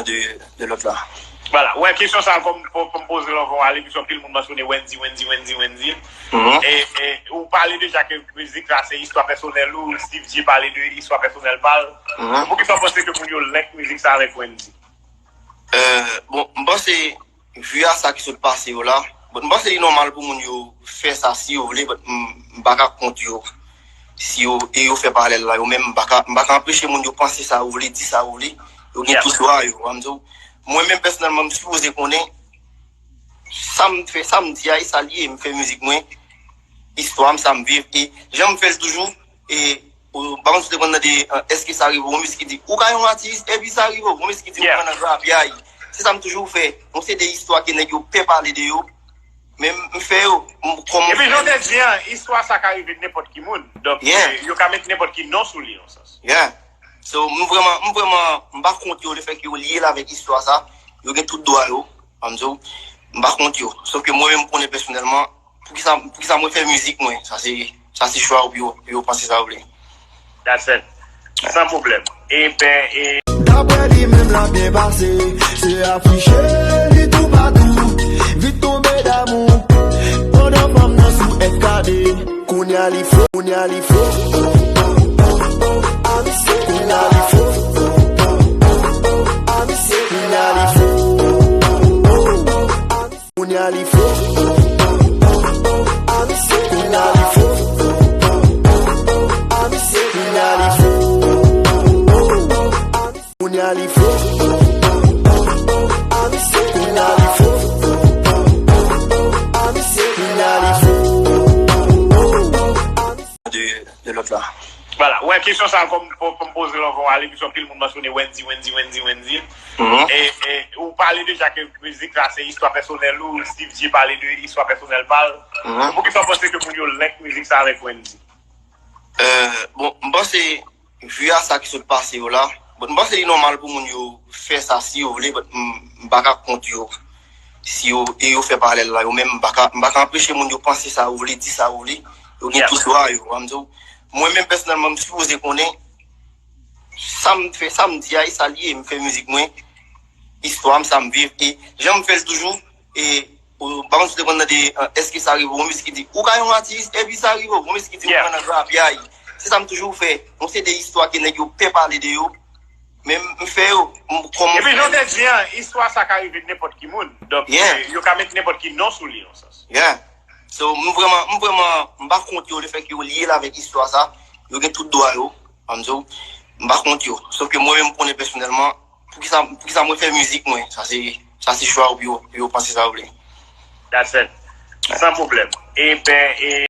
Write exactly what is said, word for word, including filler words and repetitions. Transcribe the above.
de, de lòt la. Vwala, wè, kesyon sa a kòm pou, pou m poze l anvan w ale, piske anpil moun mansyone Wendy, Wendy, Wendy, Wendy. Mhm. E, e ou pale deja ke mizik la se istwa pèsonèl ou, Steve J pale de istwa pèsonèl pa l. Mhm. Poukisa w panse ke moun yo link mizik sa avèk Wendy? Euh, bon, m panse, vi a sa ki sot pase yo la, bon, m panse li nòmal pou moun yo fè sa si yo vle, but m, m pa ka kont yo. Si yo, e yo fè paralèl la, yo menm, m pa ka, m pa ka anpeche moun yo panse sa yo vle, di sa yo vle. Yo gen tout dwa yo, w a m di w. Mwen menm pèsonèlman, m sipoze konnen sa m fè, sa m di a, e sa l ye, m fè mizik mwen, istwa m, sa m viv, e jan m fè l toujou, e ou, m pa konn si w te konn tande, èske sa rive w, yon mizik ki di, ou ka yon atis, epi sa rive w, yon mizik ki di, ou pran nan grapyay. Se sa m toujou fè. Yon seri de istwa ke nèg yo pè pale de yo, men m, m fè yo, m, kòman m fè yo. Epi jan w te di an, istwa sa ka rive nenpòt ki moun. Donk, yo ka met nenpòt ki non sou li, nan sans. Yeah. So, m vrèman, m vrèman, m pa kont yo, lefètke yo lye l avèk istwa sa, yo gen tout dwa yo, w a m di w, m pa kont yo. Sòf ke mwen menm, m konnen pèsonèlman, poukisa, poukisa mwen fè mizik mwen, sa se, sa se chwa yo, pou yo, pou yo panse sa yo vle. That's it. San pwoblèm. Eben, e Daprè li menm l ap byen pase, se afiche li toupatou, vit tonbe damou, pandan fanm nan sou F K D. Kounye a li fou, kounye a li fou. Kounye a li fou. Kounye a li fou. Kounye a li fou. Kounye a li fou. Kounye a li fou. Kounye a li fou. Kounye a li fou. Kounye a li fou. De, de lòt la. Vwala, wè, kesyon sa a kòm pou, pou m poze l anvan w ale, piske anpil moun mansyone Wendy, Wendy, Wendy, Wendy. Mhm. E, e ou pale deja ke mizik la se istwa pèsonèl ou, Steve J pale de istwa pèsonèl pa l. Mhm. Poukisa w panse ke moun yo link mizik sa avèk Wendy? Euh, bon, m panse, vi a sa ki sot pase yo la, bon, m panse li nòmal pou moun yo fè sa si yo vle, but m, m pa ka kont yo. Si yo, e yo fè paralèl la, yo menm, m pa ka, m pa ka anpeche moun yo panse sa yo vle, di sa yo vle. Yo gen tout dwa yo, w a m di w. Mwen menm pèsonèlman, m sipoze konnen sa m fè, sa m di a, e sa l ye, m fè mizik mwen, istwa m, sa m viv, e jan m fè l toujou, e ou, m pa konn si w te konn tande, èske sa rive w, yon mizik ki di, ou ka yon atis, epi sa rive w, yon mizik ki di, ou pran nan grapyay. Se sa m toujou fè. Yon seri de istwa ke nèg yo pè pale de yo, men m, m fè yo, m, kòman m fè yo. Epi jan w te di an, istwa sa ka rive nenpòt ki moun. Donk, yo ka met nenpòt ki non sou li, nan sans. Yeah. So, m vrèman, m vrèman, m pa kont yo, lefètke yo lye l avèk istwa sa, yo gen tout dwa yo, w a m di w, m pa kont yo. Sòf ke mwen menm, m konnen pèsonèlman, poukisa, poukisa mwen fè mizik mwen, sa se, sa se chwa yo, pou yo, pou yo panse sa yo vle. That's it. San pwoblèm. Eben, e